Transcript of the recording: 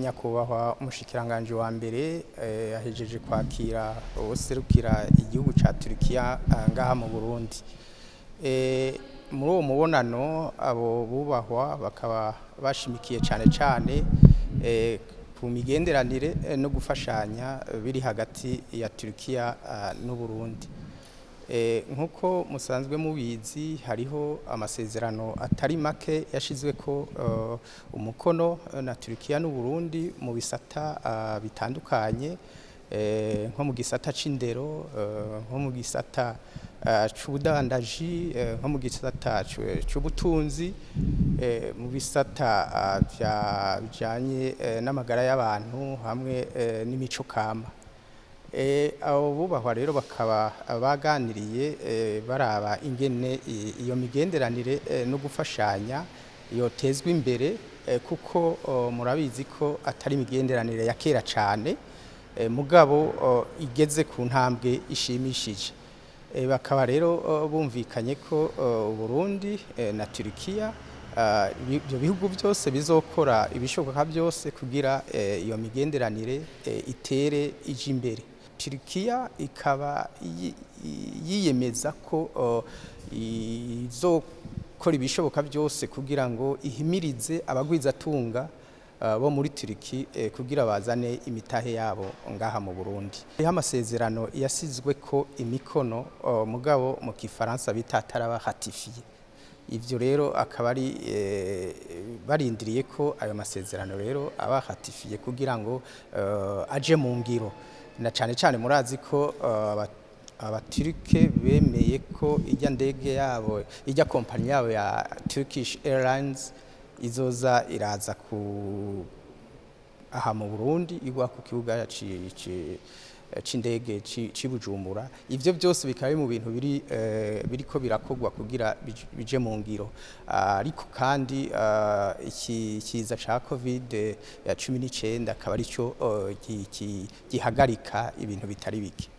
Nyakubahwa umushikiranganji wa mbere ahejeje kwakira uwuserukira igihugu ca Turikiya ngaha mu Burundi. Muri uwo mubonano abo bubahwa bakaba bashimikiye cane cane ku migenderanire no gufashanya biri hagati ya Turikiya n'Uburundi. Nkuko musanzwe mubizi, hariho amasezerano atari make yashizweko umukono na Turikiya n'Uburundi mu bisata bitandukanye, nko mu gisata c'indero, nko mu gisata c'ubudandaji, nko mu gisata c'ubutunzi, mu bisata bijanye n'amagara y'abantu hamwe n'imico kama. Abo bubahwa rero bakaba baganiriye baraba ingene iyo migenderanire no gufashanya yotezwa imbere, kuko murabizi ko atari imigenderanire ya kera cane, mugabo igeze ku ntambwe ishimishije. Bakaba rero bumvikanye ko Uburundi na Turikiya, ibyo bihugu byose bizokora ibishoboka byose kugira iyo migenderanire itere ije imbere. Turikiya ikaba yiyemeza ko izokora ibishoboka byose kugira ngo ihimirize abagwizatunga bo muri Turiki kugira bazane imitahe yabo ngaha mu Burundi. Hariho amasezerano yasizwe ko imikono, mugabo mu kifaransa bita ataraba ratifié. Ivyo rero akaba ari barindiriye ko ayo masezerano rero aba ratifié kugira ngo aje mu ngiro. Na cane cane murazi ko abaturike bemeye ko ijya ndege yabo, ijya kompanyi yabo ya Turkish Airlines izoza iraza ku aha mu Burundi, igwa ku kibuga c'indege c'i Bujumbura. Ivyo byose bikaba biri mu bintu biri biriko birakorwa kugira bije mu ngiro. Ariko kandi iki kiza ca Covid ya 19 akaba arico gihagarika ibintu bitari bike.